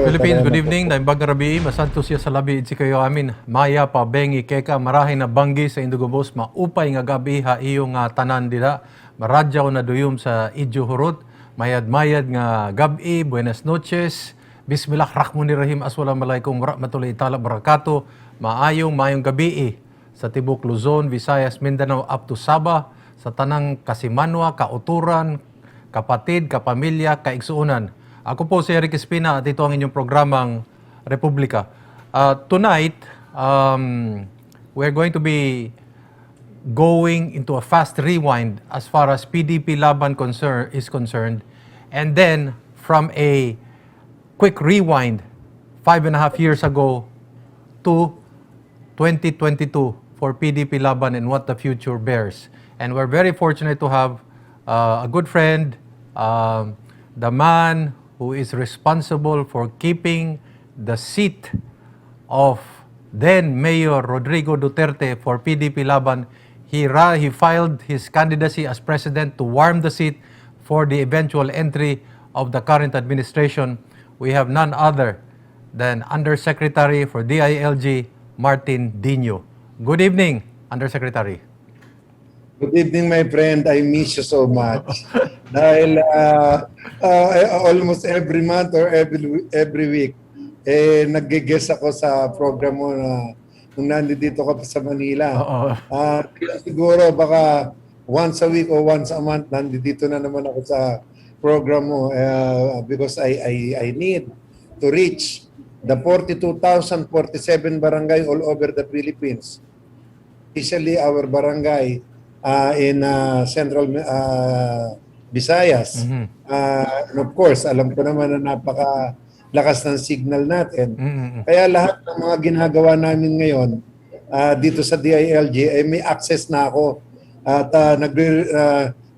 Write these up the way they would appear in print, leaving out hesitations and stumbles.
Philippines, good evening. Naimbag rabi, masanto siya sa labi si kayo amin. Maya pa bengi keka marahin na banggi sa Indugobos maupay nga gabi ha iyong tanan dira. Maradyaw na duyom sa Idyo Hurot. Mayad-mayad nga gabi, buenas noches. Bismillahirrahmanirrahim. Assalamualaikum warahmatullahi taala barakato. Mayong gabi sa tibok Luzon, Visayas, Mindanao up to Sabah, sa tanang Kasimanwa, Kauturan, kapatid, kapamilya, kaigsuunan. Ako po si Eric Espina at ito ang inyong programang Republika. Tonight, we're going to be going into a fast rewind as far as PDP Laban is concerned. And then, from a quick rewind, 5.5 years ago to 2022 for PDP Laban and what the future bears. And we're very fortunate to have a good friend, the man who is responsible for keeping the seat of then Mayor Rodrigo Duterte for PDP Laban. He filed his candidacy as president to warm the seat for the eventual entry of the current administration. We have none other than Undersecretary for DILG, Martin Dino. Good evening, Undersecretary. Good evening, my friend. I miss you so much. Dahil almost every month or every week, nag-guest ako sa program mo na nung nandito ka pa sa Manila. Siguro baka once a week or once a month, nandito na naman ako sa program mo because I need to reach the 42,047 barangay all over the Philippines. Especially our barangay in Central Visayas. And of course, alam ko naman na napakalakas ng signal natin. Kaya lahat ng mga ginagawa namin ngayon dito sa DILG, may access na ako. At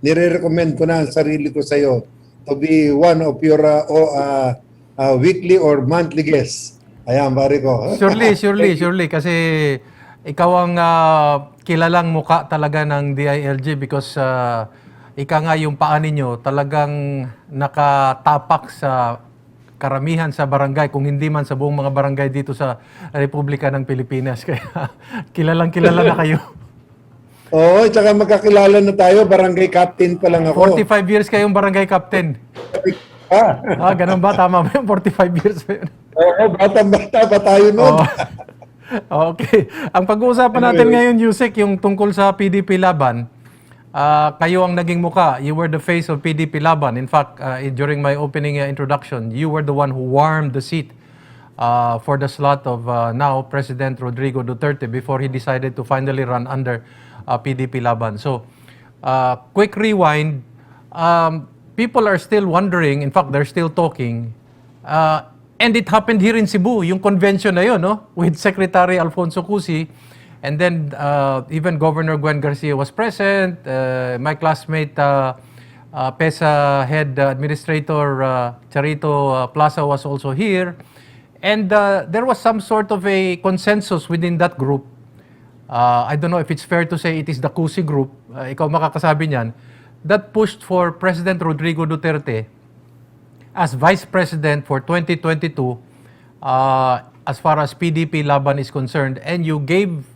nire-recommend ko na ang sarili ko sa iyo to be one of your weekly or monthly guests. Ayan, pare ko. Surely. Kasi ikaw ang kilalang muka talaga ng DILG because ika nga yung paa ninyo talagang nakatapak sa karamihan sa barangay, kung hindi man sa buong mga barangay dito sa Republika ng Pilipinas. Kaya kilala na kayo. Oo, tsaka magkakilala na tayo. Barangay captain pa lang ako. 45 years kayong barangay captain. Ganun ba? Tama ba yung 45 years? Oo, bata pa tayo noon. Okay. Ang pag-uusapan natin ngayon, Yusek, yung tungkol sa PDP Laban. Kayo ang naging muka. You were the face of PDP Laban. In fact, during my opening introduction, you were the one who warmed the seat for the slot of now President Rodrigo Duterte before he decided to finally run under PDP Laban. So, quick rewind. People are still wondering, in fact, they're still talking, and it happened here in Cebu, yung convention na yun, no? With Secretary Alfonso Cusi, and then even Governor Gwen Garcia was present, my classmate, PESA head administrator Charito Plaza was also here, and there was some sort of a consensus within that group. I don't know if it's fair to say it is the Cusi group, ikaw makakasabi niyan, that pushed for President Rodrigo Duterte as Vice President for 2022 as far as PDP Laban is concerned, and you gave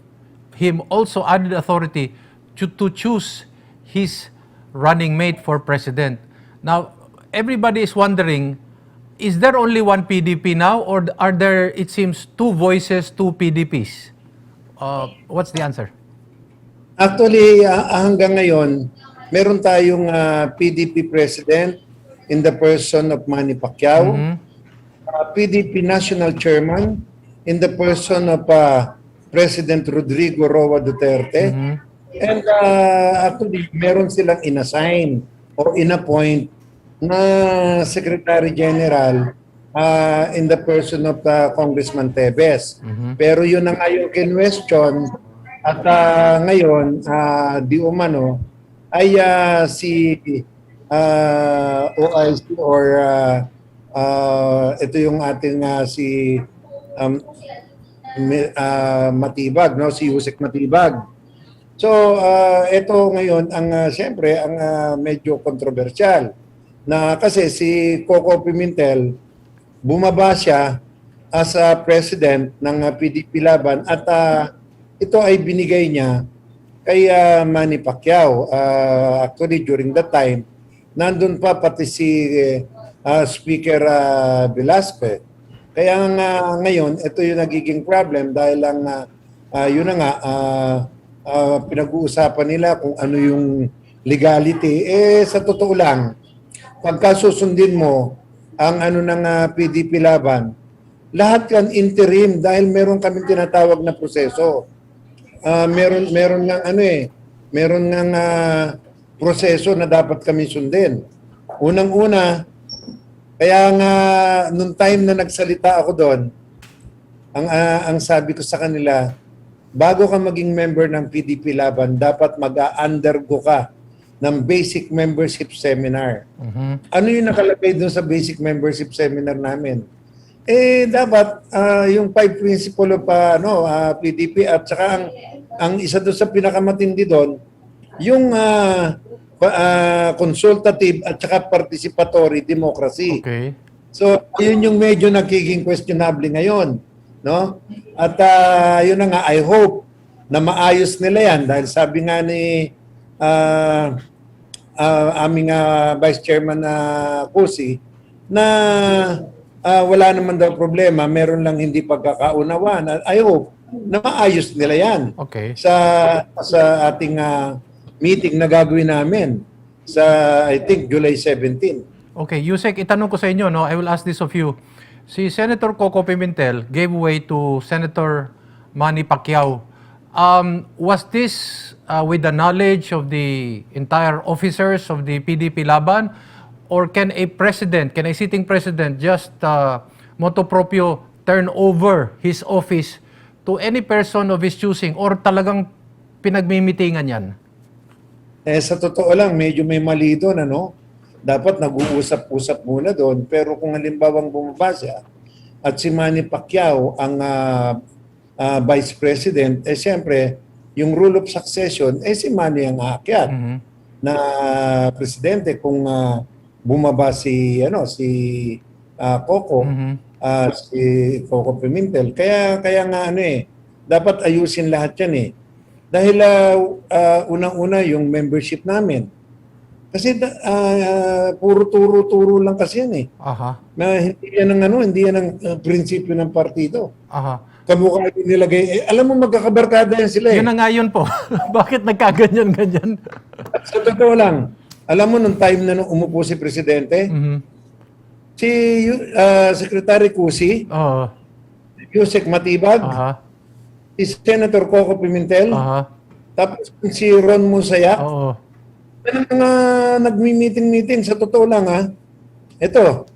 him also added authority to choose his running mate for President. Now, everybody is wondering, is there only one PDP now, or are there, it seems, two voices, two PDPs? What's the answer? Actually, hanggang ngayon, meron tayong PDP President in the person of Manny Pacquiao, PDP National Chairman in the person of President Rodrigo Roa Duterte, and actually meron silang inassign o inappoint na Secretary General in the person of Congressman Tebes. Pero yun ang ayaw kinwestiyon at ngayon, di umano, ay si OIC or ito yung ating si Matibag, no? Si Yusek Matibag. So, ito ngayon, siyempre, ang medyo kontrobersyal na kasi si Coco Pimentel bumaba siya as a president ng PDP Laban at ito ay binigay niya kay Manny Pacquiao. Actually, during that time, nandun pa pati si Speaker Velasquez. Kaya nga ngayon, ito yung nagiging problem dahil lang yun na nga, pinag-uusapan nila kung ano yung legality. Sa totoo lang, pagka susundin mo ang ano ng PDP Laban, lahat yan interim dahil meron kaming tinatawag na proseso. Meron ng meron ng proseso na dapat kami sundin. Unang-una, kaya nga nung time na nagsalita ako doon, ang sabi ko sa kanila, bago ka maging member ng PDP Laban, dapat mag-undergo ka ng basic membership seminar. Ano yung nakalagay doon sa basic membership seminar namin? Dapat yung 5 principle of PDP at saka ang isa doon sa pinakamatindi doon, yung consultative at saka participatory democracy. Okay. So, yun yung medyo nagiging questionable ngayon, no? At yun na nga, I hope na maayos nila yan dahil sabi nga ni aming Vice Chairman Cusi na wala naman daw problema, meron lang hindi pagkakaunawaan. I hope na maayos nila yan Okay. sa ating meeting na gagawin namin sa, I think, July 17. Okay, Yusek, itanong ko sa inyo, no? I will ask this of you. Si Senator Coco Pimentel gave way to Senator Manny Pacquiao. Was this with the knowledge of the entire officers of the PDP Laban? Or can a sitting president just motu proprio turn over his office to any person of his choosing? Or talagang pinagmimitingan yan? Sa totoo lang, medyo may mali doon, ano? Dapat nag-uusap-usap muna doon. Pero kung halimbawang bumaba siya at si Manny Pacquiao ang Vice President, siyempre, yung rule of succession, si Manny ang aakyat na Presidente kung bumaba si Coco, si Coco Pimentel. Kaya nga dapat ayusin lahat yan Dahil unang-una yung membership namin. Kasi puro turo-turo lang kasi yan Aha. Na hindi yan ang prinsipyo ng partido. Aha. Kamukha yung nilagay. Alam mo, magkakabarkada yan sila Yun na nga yun po. Bakit nagkaganyan-ganyan? Sa totoo lang, alam mo, nung time na umupo si Presidente, si Secretary Cusi, Yusek Matibag, si Senator Coco Pimentel, tapos si Ron Musayak, nagmi-meeting-meeting. Sa totoo lang ito,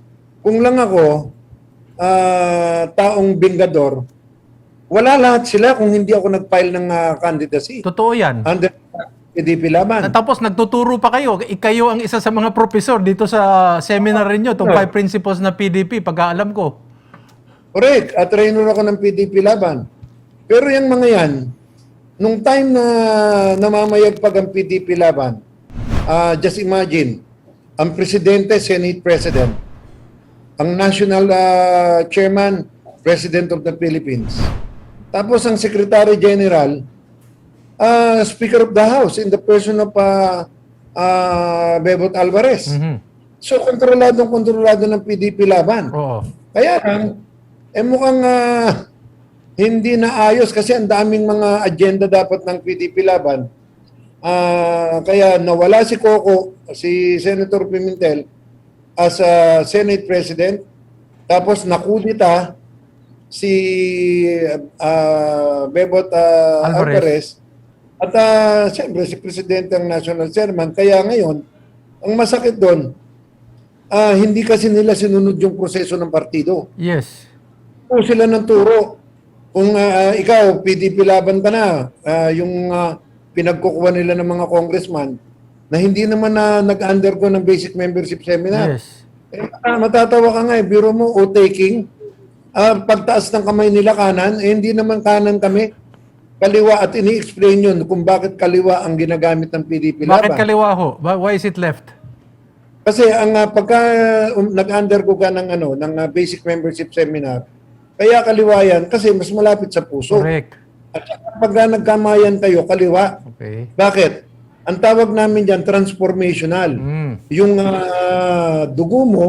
kung lang ako, taong bingador, wala lahat sila kung hindi ako nag-file ng candidacy. Totoo yan. Under PDP Laban. Tapos nagtuturo pa kayo. Kayo ang isa sa mga professor dito sa seminar ninyo, itong 5 principles na PDP, pag-aalam ko. Correct. At trainer ako ng PDP Laban. Pero yung mga yan, nung time na namamayagpag ang PDP Laban, just imagine, ang Presidente, Senate President, ang National Chairman, President of the Philippines. Tapos ang Secretary General, Speaker of the House in the person of Bebot Alvarez. So, kontrolado ng PDP Laban. Kaya lang, mukhang hindi na ayos kasi ang daming mga agenda dapat ng PDP Laban. Kaya nawala si Coco, si Senator Pimentel as Senate President. Tapos nakudita si Bebot Alvarez. At siyempre si Presidente ang National Chairman. Kaya ngayon, ang masakit doon, hindi kasi nila sinunod yung proseso ng partido. Yes. Kung sila ng turo, kung ikaw, PDP Laban ka na, yung pinagkukuha nila ng mga congressman, na hindi naman nag-undergo ng basic membership seminar. Yes. Matatawa ka nga biro mo, o-taking, pagtaas ng kamay nila kanan, hindi naman kanan kami. Kaliwa at ini-explain yun kung bakit kaliwa ang ginagamit ng PDP Laban. Bakit kaliwa ho? Why is it left? Kasi ang pagka nag-undergo ka ng basic membership seminar, kaya kaliwa yan kasi mas malapit sa puso. Correct. At saka pagka nagkamayan kayo, kaliwa. Okay. Bakit? Ang tawag namin diyan transformational. Yung dugo mo,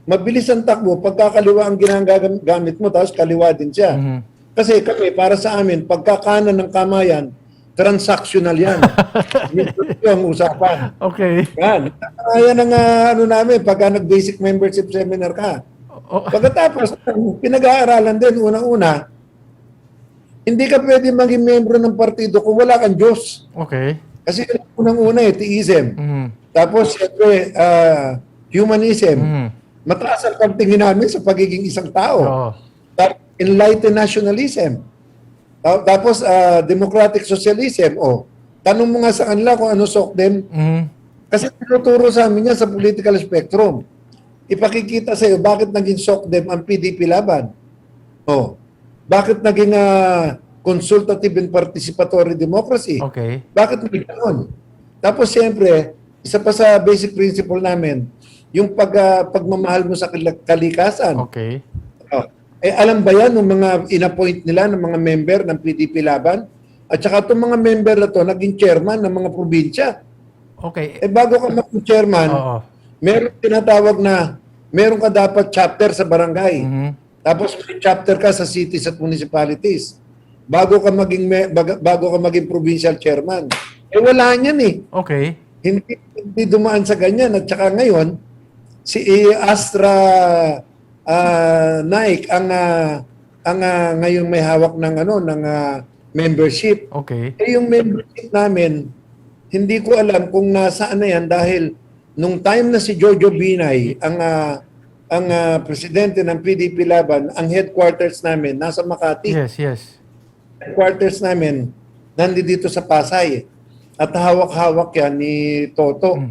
mabilis ang takbo pagka kaliwa ang ginagamit mo, tapos kaliwa din siya. Kasi kami, para sa amin, pagka kanan ng kamayan, transactional yan. Ito ang usapan. Okay. Yan. Yan ang namin pagka nag-basic membership seminar ka. Pagkatapos, pinag-aaralan din, unang-una, hindi ka pwede maging membro ng partido kung wala kang Diyos. Okay. Kasi unang-una, theism. Tapos, siyempre, humanism. Mataas ang pagtingin namin sa pagiging isang tao. Oo. Enlightened nationalism. Tapos, democratic socialism. Tanong mo nga sa kanila kung ano SOCDEM. Kasi tinuturo sa amin yan sa political spectrum. Ipakikita sa iyo bakit naging SOCDEM ang PDP laban. Bakit naging consultative and participatory democracy? Okay. Bakit naging ganoon? Tapos siyempre, isa pa sa basic principle namin, yung pagmamahal mo sa kalikasan. Okay. Alam ba yan ng mga inappoint nila ng mga member ng PDP laban? At saka itong mga member na to naging chairman ng mga probinsya. Okay. Bago ka maging chairman, meron tinatawag na meron ka dapat chapter sa barangay. Tapos may chapter ka sa cities at municipalities. Bago ka maging provincial chairman. Wala niyan eh. Okay. Hindi dumaan sa ganyan. At saka ngayon, si Astra Nike ang ngayon may hawak ng membership. Okay. Yung membership namin, hindi ko alam kung nasaan na yan dahil nung time na si Jojo Binay ang presidente ng PDP Laban, ang headquarters namin nasa Makati. Yes. Headquarters namin nandito sa Pasay. At hawak-hawak yan ni Toto,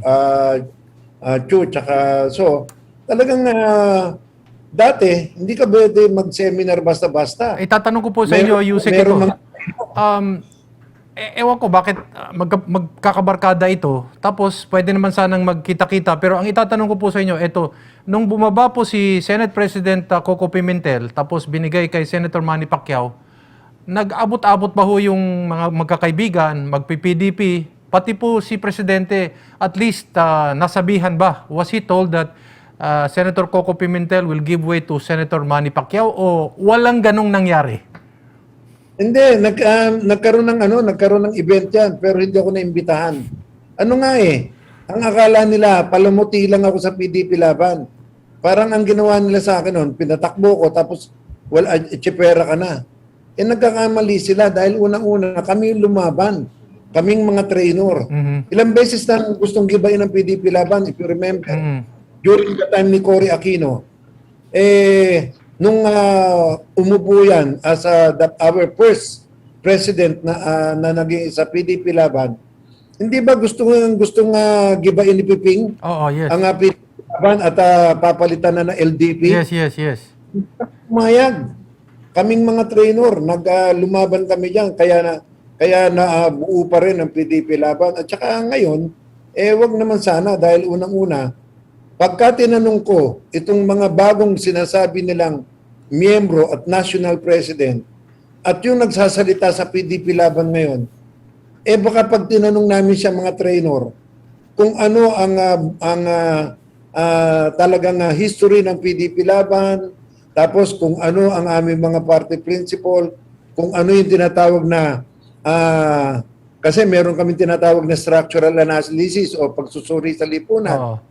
Chu, tsaka talagang dati, hindi ka pwede mag-seminar basta-basta. Itatanong ko po sa inyo, Yusek, ito. Ewan ko bakit magkakabarkada ito, tapos pwede naman sanang magkita-kita, pero ang itatanong ko po sa inyo, ito, nung bumaba po si Senate President Coco Pimentel, tapos binigay kay Senator Manny Pacquiao, nag-abot-abot ba ho yung mga magkakaibigan, magpi-PDP, pati po si Presidente, at least nasabihan ba? Was he told that Senator Coco Pimentel will give way to Senator Manny Pacquiao o walang ganong nangyari? Hindi, nagkaroon ng event yan, pero hindi ako naimbitahan. Ang akala nila, palamuti lang ako sa PDP laban. Parang ang ginawa nila sa akin noon, pinatakbo ko, tapos tsipera ka na. Nagkakamali sila dahil unang-una, kami lumaban. Kaming mga trainer. Ilang beses na gustong gibayin ng PDP laban, if you remember. During the time ni Cory Aquino, nung umupo yan as our first president na naging sa PDP laban, hindi ba gustong gibain ni Piping? Yes. Ang PDP laban at papalitan na ng LDP? Yes. Umayag. Kaming mga trainer, lumaban kami diyan, kaya buo pa rin ang PDP laban. At saka ngayon, wag naman sana dahil unang-una, pagka tinanong ko itong mga bagong sinasabi nilang miyembro at national president at yung nagsasalita sa PDP laban ngayon, baka pag tinanong namin siya mga trainer kung ano ang talagang history ng PDP laban, tapos kung ano ang aming mga party principle, kung ano yung tinatawag na kasi meron kami tinatawag na structural analysis o pagsusuri sa lipunan.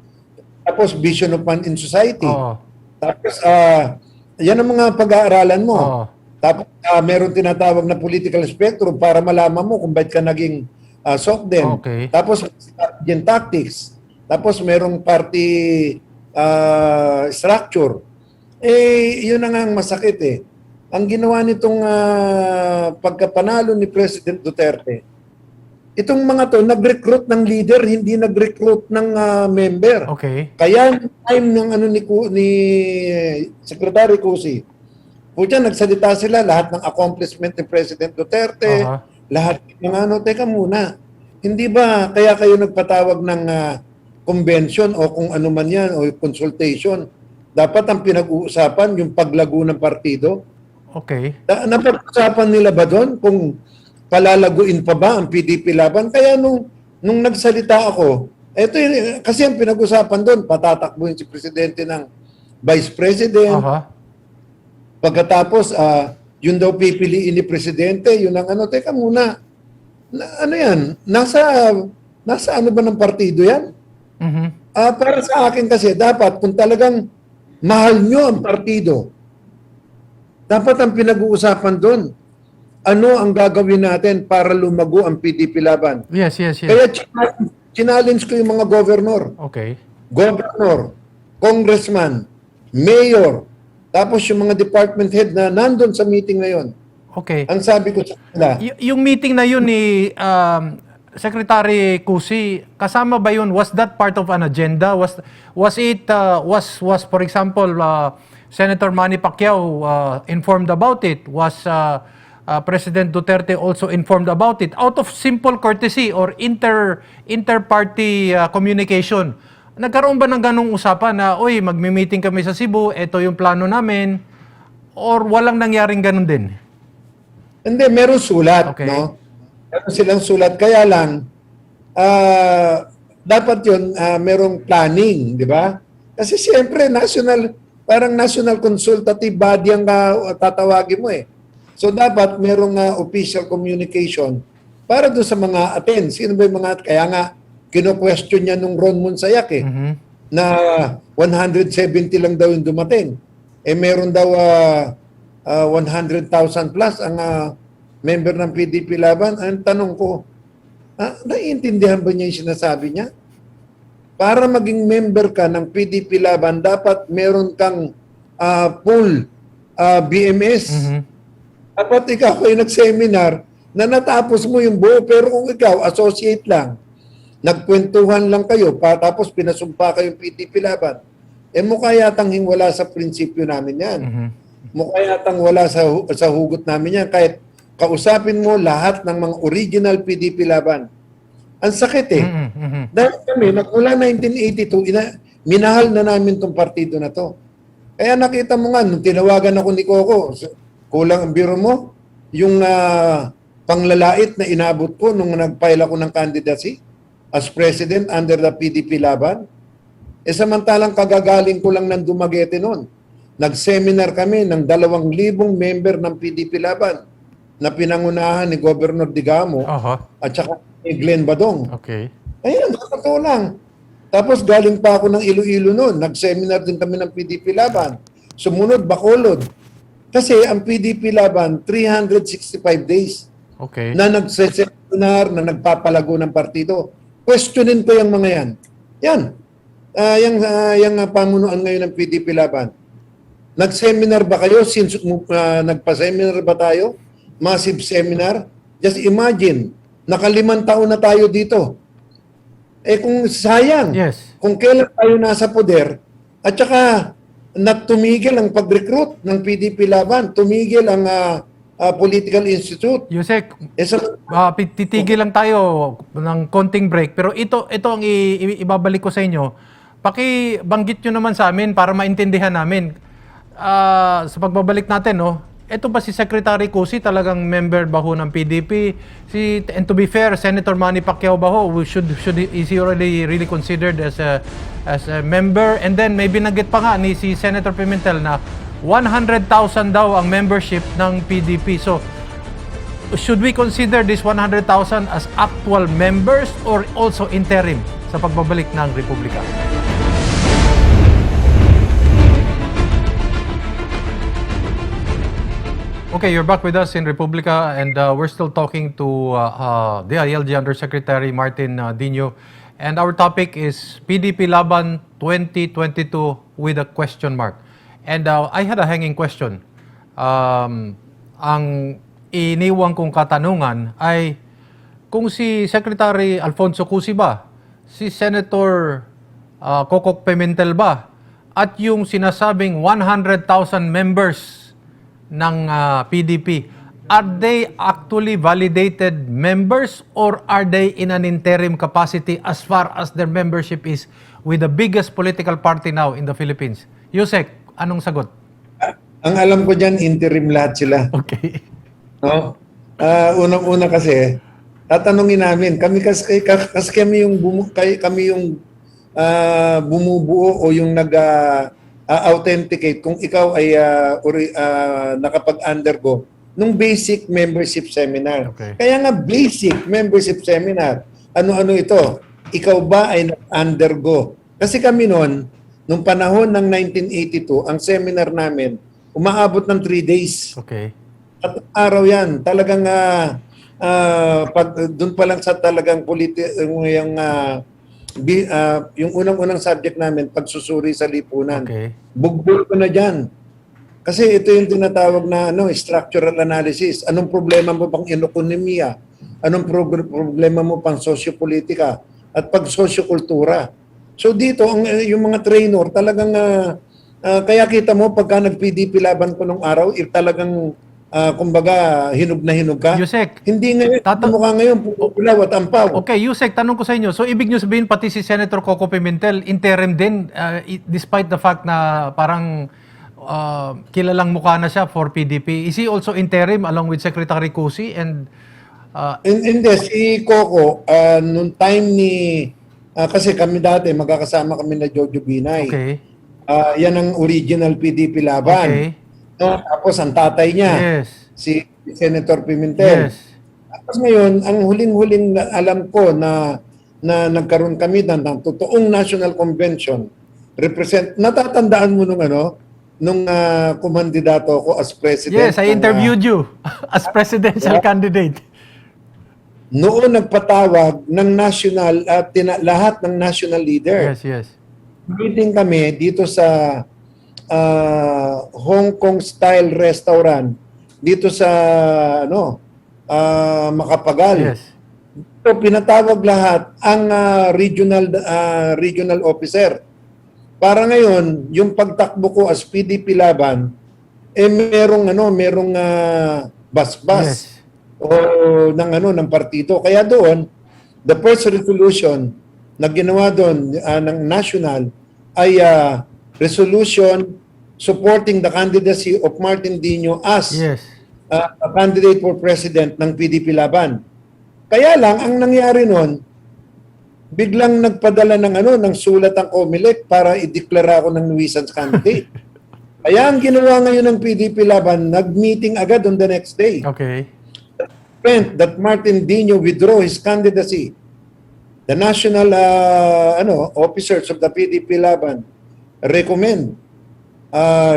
Tapos vision of man in society. Tapos yan ang mga pag-aaralan mo. Tapos meron tinatawag na political spectrum para malaman mo kung bakit ka naging SOCDEM. Okay. Tapos strategy tactics. Tapos merong party structure. Yun na nga ang masakit eh. Ang ginawa nitong pagkapanalo ni President Duterte, itong mga to, nag-recruit ng leader, hindi nag-recruit ng member. Okay. Kaya time ng ni Secretary Cusi, pucha, nagsalita sila lahat ng accomplishment ni President Duterte, lahat ng teka muna. Hindi ba kaya kayo nagpatawag ng convention o kung ano man yan o consultation. Dapat ang pinag-uusapan yung paglago ng partido. Okay. Napag-usapan nila ba doon kung palalaguin pa ba ang PDP laban? Kaya nung nagsalita ako, eto yun, kasi ang pinag-usapan doon, patatakbuhin si Presidente ng Vice President. Aha. Pagkatapos, yun daw pipiliin ni Presidente, yun ang ano, teka muna, ano yan? Nasa ano ba ng partido yan? Mhm. Para sa akin kasi, dapat kung talagang mahal nyo ang partido, dapat ang pinag-uusapan doon, ano ang gagawin natin para lumago ang PDP laban. Yes. Kaya challenge ko yung mga governor, Okay. congressman, mayor, tapos yung mga department head na nandun sa meeting na yon. Okay. Ang sabi ko sa kanila, Yung meeting na yun ni Secretary Cusi, kasama ba yun? Was that part of an agenda? Was for example Senator Manny Pacquiao informed about it? Was President Duterte also informed about it? Out of simple courtesy or inter-party communication, nagkaroon ba ng ganong usapan na, oy, magmi-meeting kami sa Cebu, ito yung plano namin, or walang nangyaring ganon din? hindi, meron sulat, Okay. no? Meron silang sulat. Kaya lang, dapat yun, merong planning, di ba? Kasi siyempre, parang national consultative body ang tatawagin mo eh. So dapat merong official communication para doon sa mga attend. Sino ba yung mga, kaya nga, kino-question niya nung Ron Monsayak eh, na 170 lang daw yung dumating. Eh meron daw 100,000 plus ang member ng PDP laban. Ang tanong ko, naiintindihan ba niya yung sinasabi niya? Para maging member ka ng PDP laban, dapat meron kang full BMS. Dapat ikaw ay nag-seminar na natapos mo yung buo, pero kung ikaw, associate lang, nagkwentuhan lang kayo, tapos pinasumpa kayong PDP laban, mukha yatang wala sa prinsipyo namin yan. Mukha yatang wala sa hugot namin yan. Kahit kausapin mo lahat ng mga original PDP laban. Ang sakit eh. Dahil kami, mula 1982, minahal na namin tong partido na to. Kaya nakita mo nga, nung tinawagan ako ni Coco, kulang ang biro mo, yung panglalait na inabot ko nung nag-file ako ng candidacy as president under the PDP laban. Samantalang kagagaling ko lang ng Dumaguete noon. Nag-seminar kami ng 2,000 member ng PDP laban na pinangunahan ni Governor Digamo at saka ni Glenn Badong. Okay. Ayun, totoo lang. Tapos galing pa ako ng Iloilo noon. Nag-seminar din kami ng PDP laban. Sumunod, Bacolod. Kasi ang PDP laban, 365 days Okay. na nag-seminar, na nagpapalago ng partido. Questionin ko yung mga yan. Yan. Yung pamunuan ngayon ng PDP laban. Nag-seminar ba kayo? Since nagpa-seminar ba tayo? Massive seminar? Just imagine, 5 taon na tayo dito. Kung sayang, Yes. kung kailan tayo nasa poder, at saka tumigil ang pag-recruit ng PDP laban, tumigil ang political institute. Yusek, So, titigil lang tayo ng konting break. Pero ito ang ibabalik ko sa inyo. Pakibanggit nyo naman sa amin para maintindihan namin. Sa pagbabalik natin, no? Ito ba si Secretary Cusi talagang member ba ho ng PDP? And to be fair, Senator Manny Pacquiao ba ho? Is he really considered as a member? And then maybe naggit pa nga ni si Senator Pimentel na 100,000 daw ang membership ng PDP. So, should we consider this 100,000 as actual members or also interim sa pagbabalik ng Republika? Okay, you're back with us in Republica, and we're still talking to the ILG Undersecretary Martin Dino, and our topic is PDP Laban 2022 with a question mark. And I had a hanging question. Ang iniwang kong katanungan ay kung si Secretary Alfonso Cusi ba, si Senator Coco Pimentel ba, at yung sinasabing 100,000 members ng PDP, are they actually validated members or are they in an interim capacity as far as their membership is with the biggest political party now in the Philippines? Yusek, anong sagot? Ang alam ko dyan, interim lahat sila. Okay. No? Unang-una kasi, tatanungin namin, kasi kami yung bumubuo o yung nag-authenticate kung ikaw ay nakapag-undergo nung basic membership seminar. Okay. Kaya nga basic membership seminar, ano-ano ito? Ikaw ba ay nag-undergo? Kasi kami noon, nung panahon ng 1982, ang seminar namin, umaabot ng 3 days. Okay. At araw yan, talagang doon pa lang sa talagang yung unang-unang subject namin, pagsusuri sa lipunan. Okay. Bugbog ko na dyan. Kasi ito yung tinatawag na structural analysis. Anong problema mo pang ekonomiya? Anong problema mo pang sosyopolitika? At pag-sosyokultura. So dito, yung mga trainer, talagang, kaya kita mo, pagka nag-PDP laban ko nung araw, talagang, kumbaga, hinog na hinog ka. Yusek, Hindi ngayon, mukha ngayon, pupulaw at ampaw. okay, Yusek, tanong ko sa inyo. So, ibig nyo sabihin, pati si Senator Coco Pimentel, interim din, despite the fact na parang kilalang mukha na siya for PDP. Is he also interim along with Secretary Cusi? And Hindi, si Coco, nung time ni, kasi kami dati, magkakasama kami na Jojo Binay. okay. Yan ang original PDP laban. Okay. No, tapos ang tatay niya, Yes. si Senator Pimentel. Yes. Tapos ngayon, ang huling-huling na alam ko na nagkaroon kami ng totoong National Convention, natatandaan mo nung kumandidato ko as president. Yes, I interviewed you as presidential candidate. Noon nagpatawag ng national at lahat ng national leader. Yes, yes. Meeting kami dito sa Hong Kong style restaurant dito sa Makapagal. Yes. So, pinatawag lahat ang regional officer. Para ngayon, yung pagtakbo ko as PDP laban, merong bas-bas Yes. o ng partido. Kaya doon, the first resolution na ginawa doon ng national ay resolution supporting the candidacy of Martin Dino as Yes. a candidate for president ng PDP laban. Kaya lang, ang nangyari noon, biglang nagpadala ng sulat ang COMELEC para ideklara ako ng nuisance candidate. Kaya ang ginawa ngayon ng PDP laban, nag-meeting agad on the next day. Okay. That Martin Dino withdraw his candidacy. The national officers of the PDP laban recommend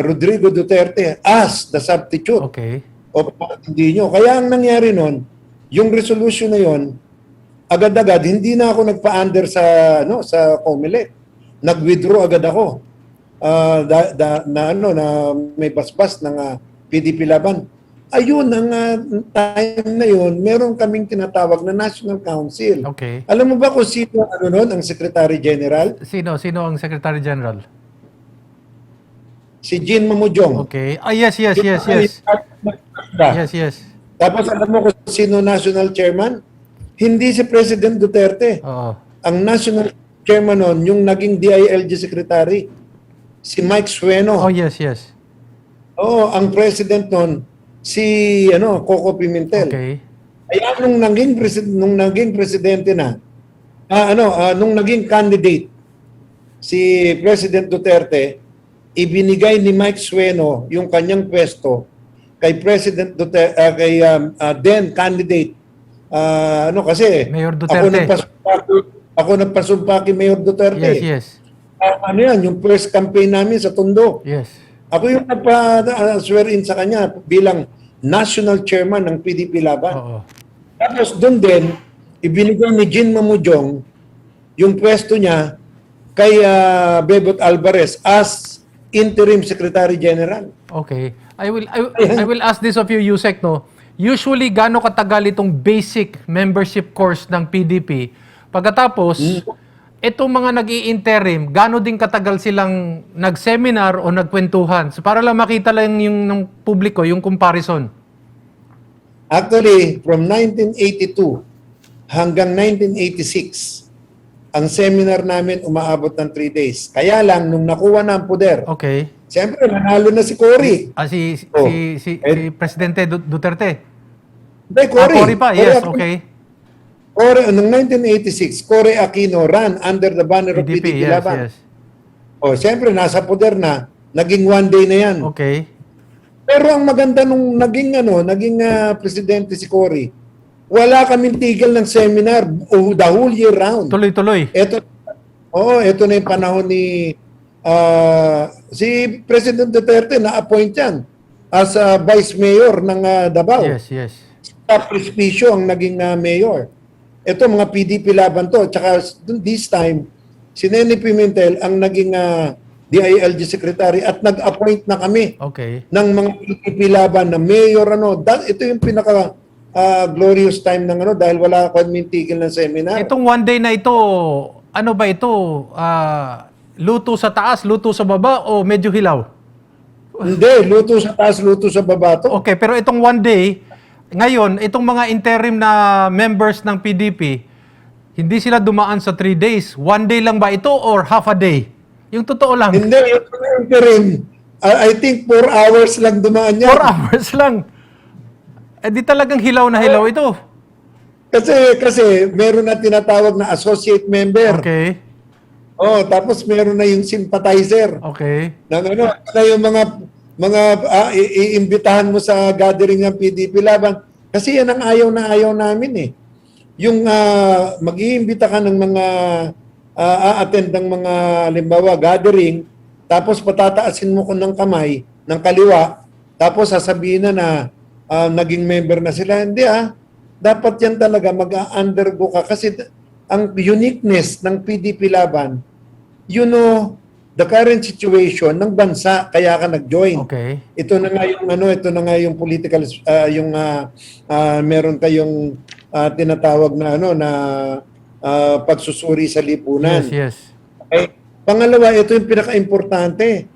Rodrigo Duterte as the substitute Okay. of Martin Dino. Kaya ang nangyari nun, yung resolution na yon, agad-agad hindi na ako nagpa-under sa COMELEC. Nag-withdraw agad ako. Na may basbas ng PDP laban. Ayun, ang time na yun, meron kaming tinatawag na National Council. Okay. Alam mo ba kung sino ang Secretary General? Sino ang Secretary General? Si Jean Mamujong. Okay. Yes. Yes, yes. Tapos alam mo kung sino National Chairman? Hindi si President Duterte. Oo. Ang National Chairman nun, yung naging DILG Secretary, si Mike Sueno. Oh, yes. Oo, ang President nun, si Coco Pimentel. Okay. Kaya nung naging presidente na, nung naging candidate si President Duterte, ibinigay ni Mike Sueno yung kanyang pwesto kay President Duterte, kay then candidate kasi Mayor Duterte. ako nagpasumpa kay Mayor Duterte. Yes. Yung first campaign namin sa Tondo. Yes. Ako yung nagpa-swear in sa kanya bilang national chairman ng PDP laban. Oo. Tapos doon din, ibinigay ni Jean Mamujong yung pwesto niya kay Bebot Alvarez as interim Secretary General. Okay. I will ask this of you, Yusek, no? Usually, gaano katagal itong basic membership course ng PDP? Pagkatapos, itong mga nag-i-interim, gaano din katagal silang nag-seminar o nagkwentuhan? So, para lang makita lang yung ng publiko, yung comparison. Actually, from 1982 hanggang 1986, ang seminar namin umaabot ng 3 days. Kaya lang, nung nakuha na ang poder, Okay. siyempre, nanalo na si Cory. Oh. Si Presidente Duterte. Hindi, Cory. Cory pa, Cory yes, Aquino. okay. Cory, noong 1986, Cory Aquino ran under the banner of PDP yes, Laban. yes. Oh, siyempre, nasa poder na, naging one day na yan. Okay. Pero ang maganda nung naging presidente si Cory, wala kaming tigil ng seminar the whole year round. Tuloy-tuloy. Ito na yung panahon ni si President Duterte na-appoint yan as Vice Mayor ng Davao. Yes, yes. Prespisyo ang naging mayor. Ito mga PDP Laban to. Tsaka this time, si Nene Pimentel ang naging DILG Secretary at nag-appoint na kami Okay. ng mga PDP Laban na mayor. Ito yung pinaka glorious time ng dahil wala kaming tigil ng seminar. Itong one day na ito, ano ba ito? Luto sa taas, luto sa baba o medyo hilaw? Hindi, luto sa taas, luto sa baba to. Okay, pero itong one day, ngayon, itong mga interim na members ng PDP, hindi sila dumaan sa 3 days. One day lang ba ito or half a day? Yung totoo lang. Hindi, ito na yung interim. I think 4 hours lang dumaan yan. 4 hours lang. Eh di talagang hilaw na hilaw ito. Kasi meron na tinatawag na associate member. Okay. Tapos meron na yung sympathizer. Okay. Na yung mga iimbitahan mo sa gathering ng PDP Laban. Kasi yan ang ayaw namin eh. Yung mag-iimbita ka ng mga a-attend ng mga halimbawa gathering, tapos patataasin mo ko ng kamay, ng kaliwa, tapos sasabihin na naging member na sila. Hindi dapat yan talaga mag-undergo ka kasi ang uniqueness ng PDP Laban, the current situation ng bansa kaya ka nag-join. Okay. Ito na nga yung political meron kayong tinatawag na pagsusuri sa lipunan. Yes, yes. Okay. Pangalawa, ito yung pinaka-importante.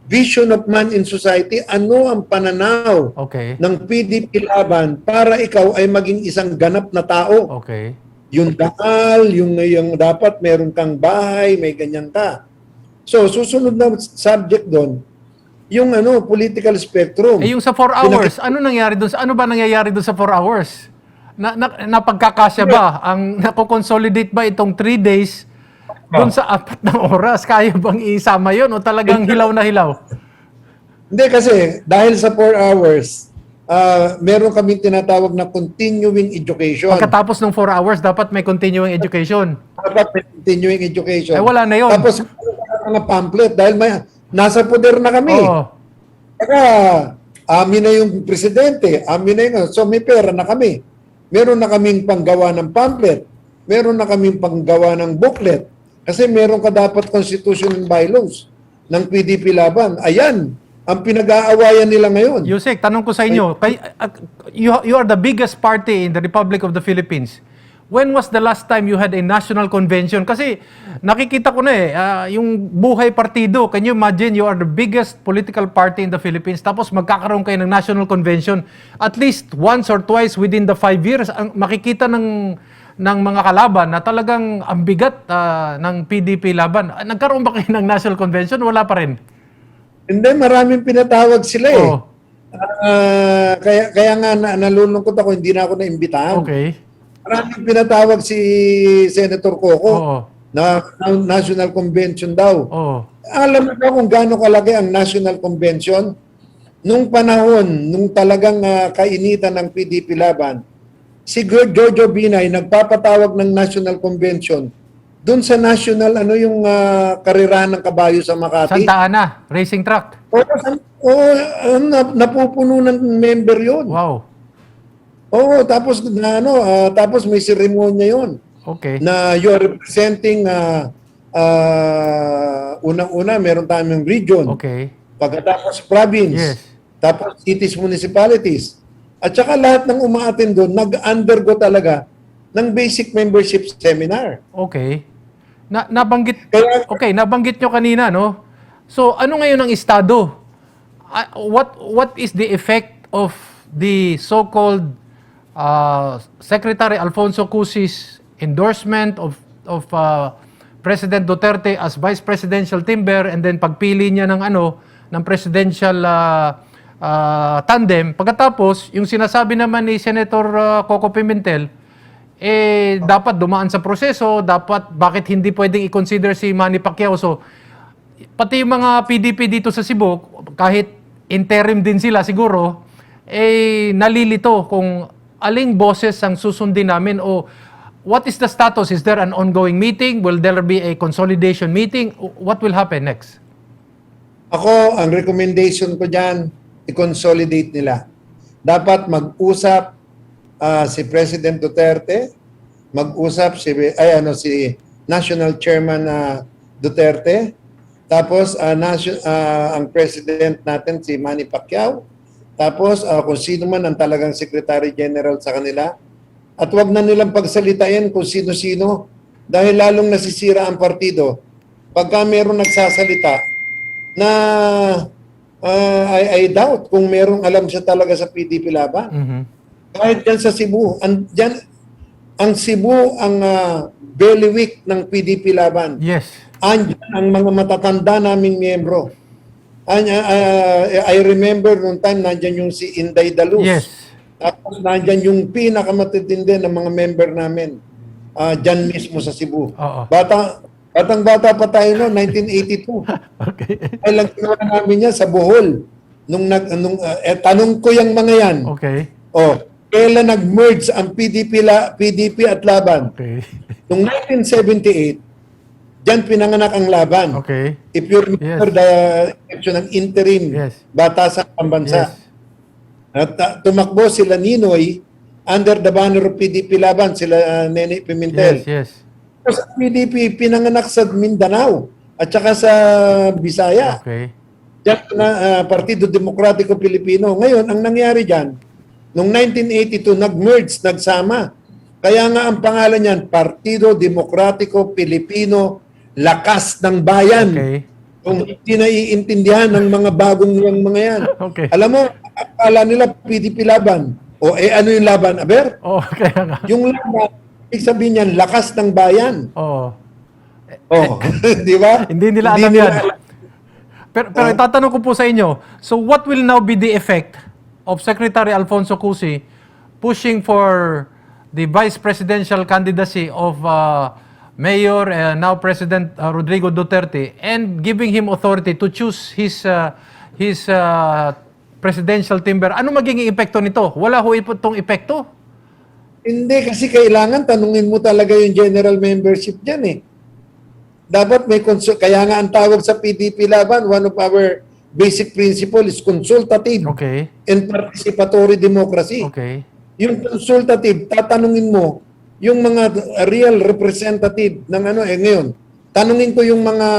Vision of man in society, ano ang pananaw ng PDP Laban para ikaw ay maging isang ganap na tao. Okay. Yung dakal, yung dapat meron kang bahay, may ganyan ka. So, susunod na subject doon, yung political spectrum. Yung sa 4 hours, ano nangyari doon? Ano ba nangyayari doon sa 4 hours? Napagkakasya ba? Ang nakoconsolidate ba itong 3 days doon sa 4 na oras? Kaya bang isama yun o talagang hilaw na hilaw? Hindi kasi, dahil sa 4 hours, meron kaming tinatawag na continuing education. Pagkatapos ng 4 hours, dapat may continuing education. Dapat may continuing education. Wala na yun. Tapos, mga pamphlet dahil nasa poder na kami. Saka, amin na yung presidente, amin na yung, so may pera na kami. Meron na kaming panggawa ng pamphlet. Meron na kaming panggawa ng booklet. Kasi meron ka dapat constitution and bylaws ng PDP Laban. Ayan, ang pinag-aawayan nila ngayon. Yusek, tanong ko sa inyo, you are the biggest party in the Republic of the Philippines. When was the last time you had a national convention? Kasi nakikita ko na yung buhay partido. Can you imagine, you are the biggest political party in the Philippines, tapos magkakaroon kayo ng national convention at least once or twice within the 5 years. Ang makikita ng mga kalaban na talagang ang bigat ng PDP Laban. Nagkaroon ba kayo ng national convention? Wala pa rin. Hindi, maraming pinatawag sila eh. Kaya nga nalulungkot ako, hindi na ako naimbitahan. Okay. Maraming pinatawag si Senator Coco na National Convention daw. Alam mo ba kung gaano kalaki ang National Convention? Nung panahon, nung talagang kainitan ng PDP Laban, si Giorgio Binay nagpapatawag ng National Convention doon sa national, yung karirahan ng kabayo sa Makati. Santa Ana, racing track. Napupuno ng member yun. Wow. Tapos tapos may seremonya yun. Okay. Na you're representing unang-una meron tayong region. Okay. Pagkatapos province. Yes. Tapos cities, municipalities. At saka lahat ng umaattend doon nag-undergo talaga ng basic membership seminar. Okay. Nabanggit nyo kanina, no? So, ano ngayon ang estado? What is the effect of the so-called Secretary Alfonso Cusi's endorsement of President Duterte as Vice Presidential Timber, and then pagpili niya ng presidential tandem. Pagkatapos, yung sinasabi naman ni Senator Coco Pimentel, dapat dumaan sa proseso, bakit hindi pwedeng i-consider si Manny Pacquiao? So, pati yung mga PDP dito sa Cebu, kahit interim din sila siguro, nalilito kung aling boses ang susundin namin, o what is the status? Is there an ongoing meeting? Will there be a consolidation meeting? What will happen next? Ako, ang recommendation ko dyan, i-consolidate nila. Dapat mag-usap si President Duterte, mag-usap si National Chairman Duterte, tapos ang President natin si Manny Pacquiao, tapos kung sino man ang talagang Secretary General sa kanila, at wag na nilang pagsalitain kung sino-sino dahil lalong nasisira ang partido. Pagka meron nagsasalita na I doubt kung merong alam siya talaga sa PDP laban. Mhm. Kahit dyan sa Cebu, ang Cebu ang bailiwick ng PDP laban. Yes. Andyan ang mga matatanda naming miyembro. I remember nung time nandyan yung si Inday Daluz. Yes. Tapos nandyan yung pinakamatitindi ng mga member namin. Dyan mismo sa Cebu. Oo. Batang-bata pa tayo noon, 1982. Okay. Ay lang ginawa namin yan sa Bohol. Tanong ko yung mga yan. Okay. Kailan nag-merge ang PDP at Laban? Okay. Noong 1978, diyan pinanganak ang Laban. Okay. If you remember the election ng interim batasan pambansa. Yes. At tumakbo sila Ninoy under the banner of PDP Laban, sila Nene Pimentel. Yes. Tapos ang PDP pinanganak sa Mindanao at saka sa Bisaya. Okay. Diyan na Partido Demokratiko Pilipino. Ngayon, ang nangyari diyan, noong 1982, nag-merge, nagsama. Kaya nga ang pangalan niyan, Partido Demokratiko Pilipino, Lakas ng Bayan. Okay. Kung hindi naiintindihan ng mga bagong yung mga yan. Okay. Alam mo, akala nila PDP laban. Ano yung laban, Aber? Kaya nga. Yung laban, ibig sabihin niyan, Lakas ng Bayan. Di ba? Hindi nila alam yan. Pero itatanong ko po sa inyo, so what will now be the effect of Secretary Alfonso Cusi pushing for the vice presidential candidacy of Mayor now President Rodrigo Duterte, and giving him authority to choose his presidential timber? Ano magiging epekto nito? Wala ho itong epekto. Hindi, kasi kailangan tanungin mo talaga yung general membership dyan eh. Dapat may kaya nga ang tawag sa PDP laban, one of our basic principle is consultative and participatory democracy. Okay. Yung consultative, tatanungin mo yung mga real representative ng ngayon. Tanungin ko yung mga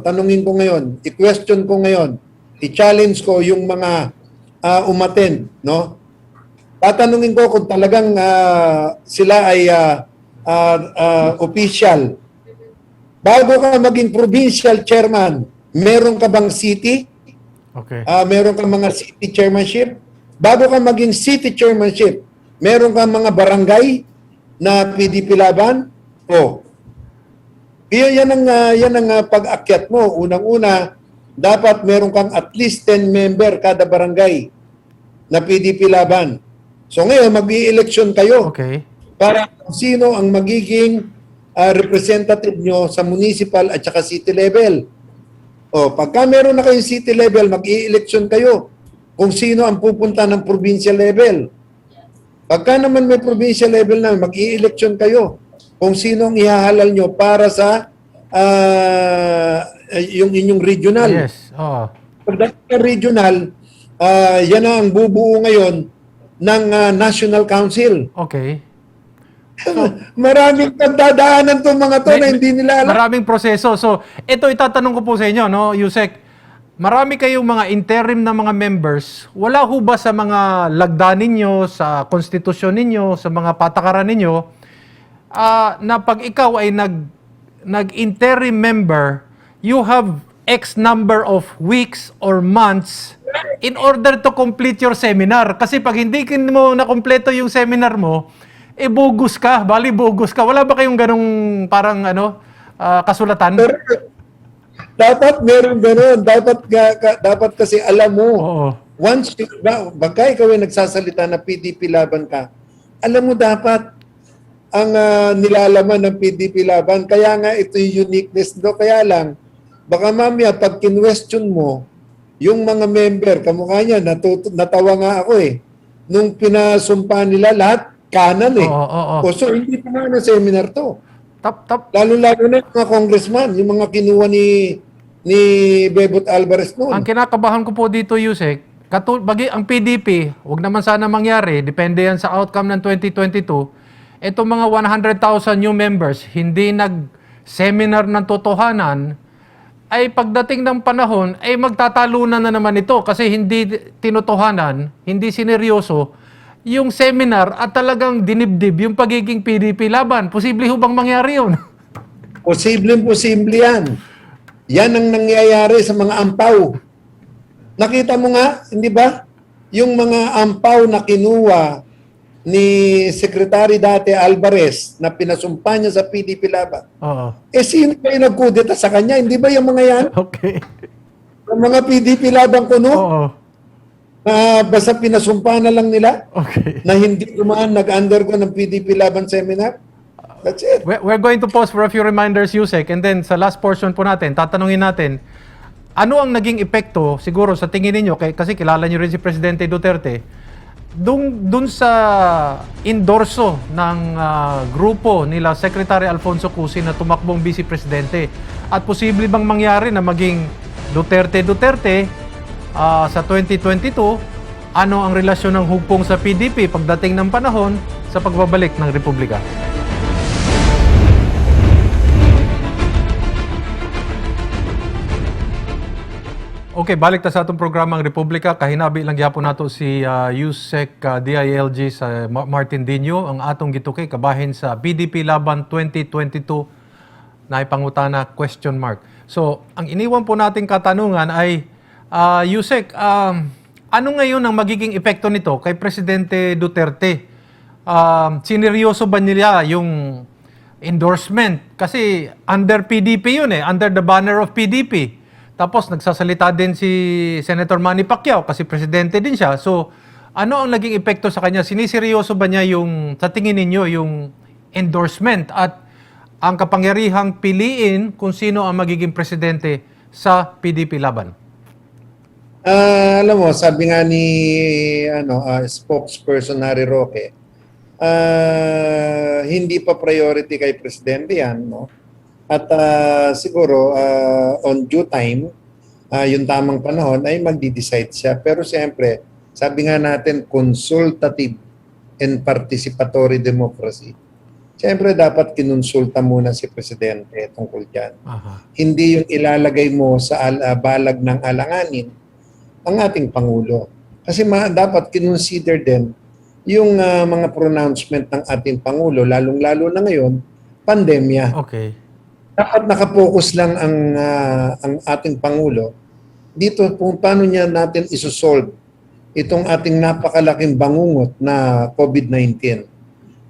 tanungin ko ngayon, i-question ko ngayon, i-challenge ko yung mga umattend, no? Tatanungin ko kung talagang sila ay official. Bago ka maging provincial chairman, meron ka bang city? Okay. Meron ka mga city chairmanship? Bago ka maging city chairmanship, meron ka mga barangay na PDP laban? Yan ang pag-akyat mo. Unang-una, dapat meron kang at least 10 member kada barangay na PDP laban. So ngayon, mag-i-election kayo. Okay. Para kung sino ang magiging representative nyo sa municipal at saka city level. Pagka meron na kayong city level, mag-i-election kayo kung sino ang pupunta ng provincial level. Pagka naman may provincial level na, mag-i-election kayo kung sino ang ihahalal nyo para sa yung inyong regional. Yes. Pagdating sa regional, yan ang bubuo ngayon ng National Council. Okay. Maraming pagdadaanan itong mga to na hindi nila alam. Maraming proseso. So, ito itatanong ko po sa inyo, no, Yusek. Marami kayong mga interim na mga members. Wala ho ba sa mga lagda ninyo, sa konstitusyon ninyo, sa mga patakaran ninyo, na pag ikaw ay nag-interim member, you have X number of weeks or months in order to complete your seminar. Kasi pag hindi mo nakompleto yung seminar mo, bogus ka, bogus ka. Wala ba kayong ganong parang kasulatan? Pero dapat meron ganun. Dapat kasi alam mo, Oo. once, baka ikaw ay nagsasalita na PDP laban ka, alam mo dapat ang nilalaman ng PDP laban. Kaya nga ito yung uniqueness do. Kaya lang, baka mamaya pag kinwestiyon mo, yung mga member, kamukha niya, natawa nga ako eh. Nung pinasumpa nila, lahat kanan eh. Oo. So, hindi pa nga na seminar to. Tap. Lalo-lalo na yung mga congressman, yung mga kinuha ni Bebot Alvarez noon. Ang kinakabahan ko po dito, Yusek, ang PDP, wag naman sana mangyari, depende yan sa outcome ng 2022, itong mga 100,000 new members, hindi nag-seminar ng totohanan, ay pagdating ng panahon, ay magtatalunan na naman ito kasi hindi tinutuhanan, hindi sineryoso, yung seminar at talagang dinibdib yung pagiging PDP laban. Posible ho bang mangyari yun? Posible yan. Yan ang nangyayari sa mga ampaw. Nakita mo nga, hindi ba? Yung mga ampaw na kinuha ni Secretary dati Alvarez na pinasumpa niya sa PDP laban. Oo. Sino ba yung nagkudeta sa kanya? Hindi ba yung mga yan? Okay. Yung mga PDP laban kuno? Oo. Basta pinasumpa na lang nila? Okay. Na hindi dumaan, nag-undergo ng PDP laban seminar? That's it. We're going to pause for a few reminders, Yusek, and then sa last portion po natin, tatanungin natin, ano ang naging epekto, siguro sa tingin ninyo, kasi kilala niyo rin si Presidente Duterte, dun sa endorso ng grupo nila Secretary Alfonso Cusi na tumakbong Vice Presidente. At posible bang mangyari na maging Duterte sa 2022, ano ang relasyon ng hugpong sa PDP pagdating ng panahon sa pagbabalik ng Republika? Okay, balik ta sa atong programang Republika. Kahinabi lang gyapon nato si Yusek DILG sa Martin Dino, ang atong gitukay kabahin sa PDP Laban 2022 na ipangutana question mark. So, ang iniwan po nating katanungan ay Yusek, ano ngayon ang magiging epekto nito kay Presidente Duterte? Sineryoso ba nila yung endorsement? Kasi under PDP yun under the banner of PDP. Tapos nagsasalita din si Senator Manny Pacquiao kasi presidente din siya. So, ano ang naging epekto sa kanya? Siniseryoso ba niya yung, sa tingin ninyo, yung endorsement at ang kapangyarihang piliin kung sino ang magiging presidente sa PDP laban? Alam mo, sabi nga ni spokesperson Harry Roque, hindi pa priority kay presidente yan, no? At siguro on due time, yung tamang panahon ay magdi-decide siya. Pero siyempre, sabi nga natin, consultative and participatory democracy. Siyempre, dapat kinonsulta muna si Presidente tungkol dyan. Aha. Hindi yung ilalagay mo sa balag ng alanganin ang ating Pangulo. Kasi dapat kinonsider din yung mga pronouncement ng ating Pangulo, lalong-lalo na ngayon, pandemya. Okay. Dapat nakapokus lang ang ating Pangulo dito kung paano niya natin isosolve itong ating napakalaking bangungot na COVID-19.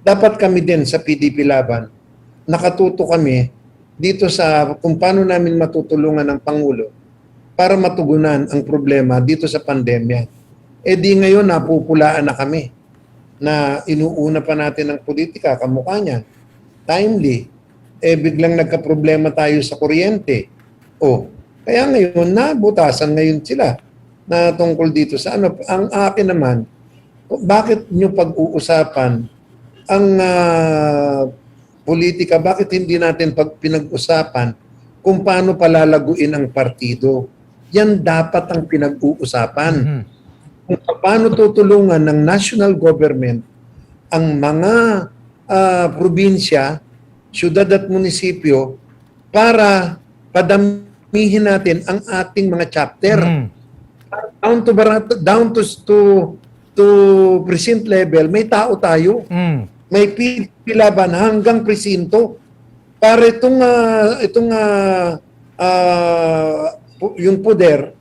Dapat kami din sa PDP Laban, nakatuto kami dito sa kung paano namin matutulungan ng Pangulo para matugunan ang problema dito sa pandemya. Di ngayon napupulaan na kami na inuuna pa natin ang politika, kamukha niya, timely. Biglang nagka-problema tayo sa kuryente. Kaya ngayon, nabutasan ngayon sila na tungkol dito sa ano. Ang akin naman, bakit nyo pag-uusapan ang politika, bakit hindi natin pinag-usapan kung paano palalaguin ang partido? Yan dapat ang pinag-uusapan. Mhm. Kung paano tutulungan ng national government ang mga probinsya, syudad at munisipyo para padamihin natin ang ating mga chapter. Mm. Down to precinct level, may tao tayo. Mm. May PDP laban hanggang presinto. Para yung poder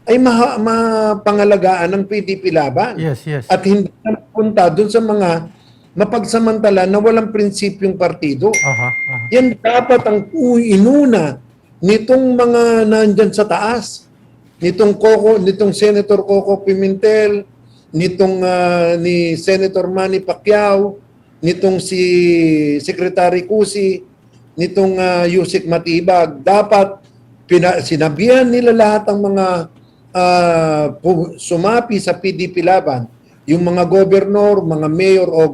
ay mapangalagaan ng PDP laban. Yes, yes. At hindi na punta doon sa mga mapagsamantala na walang prinsipyong partido. Aha, aha. Yan dapat ang inuna nitong mga nandyan sa taas. Nitong Senator Coco Pimentel, ni Senator Manny Pacquiao, nitong si Secretary Cusi, nitong Yusek Matibag. Dapat sinabihan nila lahat ang mga sumapi sa PDP laban, yung mga gobernador, mga mayor o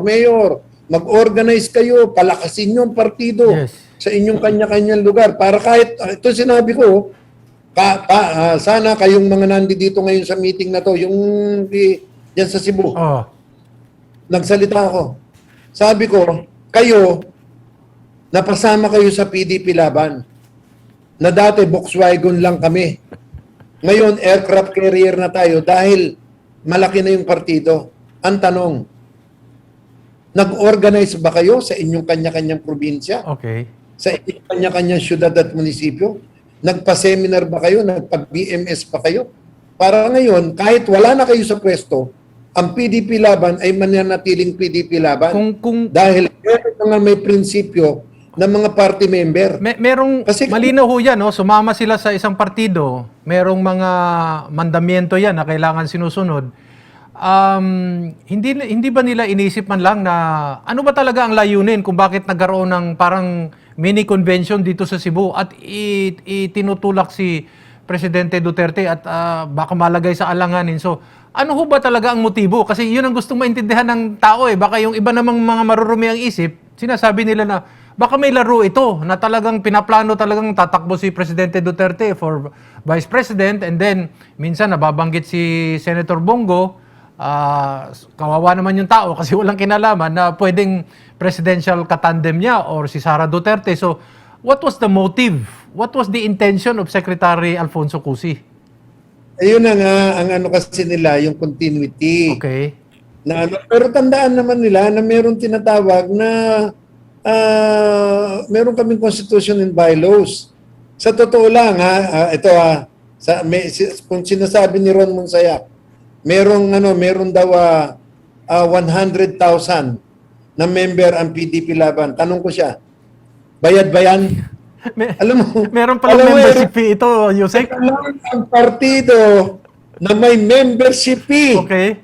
mayor, mag-organize kayo, palakasin yung partido Yes. sa inyong kanya-kanyang lugar para kahit, ito sinabi ko, sana kayong mga nandito ngayon sa meeting na to, yung diyan sa Cebu, Oh. nagsalita ako. Sabi ko, kayo, napasama kayo sa PDP laban na dati Volkswagen lang kami. Ngayon, aircraft carrier na tayo dahil malaki na yung partido. Ang tanong, nag-organize ba kayo sa inyong kanya-kanyang probinsya? Okay. Sa inyong kanya-kanyang syudad at munisipyo? Nagpa-seminar ba kayo? Nagpa-BMS pa kayo? Para ngayon, kahit wala na kayo sa pwesto, ang PDP laban ay mananatiling PDP laban. Dahil may prinsipyo ng mga party member. Merong Kasi- malinaw ho yan, no? Sumama sila sa isang partido, merong mga mandamiento yan na kailangan sinusunod. Hindi ba nila inisip man lang na ano ba talaga ang layunin kung bakit nagkaroon ng parang mini convention dito sa Cebu at itinutulak si Presidente Duterte at baka malagay sa alanganin. So, ano ho ba talaga ang motibo? Kasi yun ang gustong maintindihan ng tao eh. Baka yung iba namang mga marurumi ang isip, sinasabi nila na baka may laro ito na talagang pinaplano talagang tatakbo si Presidente Duterte for Vice President and then minsan nababanggit si Senator Bongo, kawawa naman yung tao kasi walang kinalaman na pwedeng presidential katandem niya or si Sara Duterte. So, what was the motive? What was the intention of Secretary Alfonso Cusi? Ayun na nga, ang ano kasi nila, yung continuity. Okay. Pero tandaan naman nila na meron tinatawag na meron kaming constitution and bylaws. Sa totoo lang, kung sinasabi ni Ron Monsayak, meron daw 100,000 na member ang PDP laban. Tanong ko siya, bayad ba yan? Alam mo, Meron palang membership fee ito, Yusek? ang partido na may membership fee. Okay.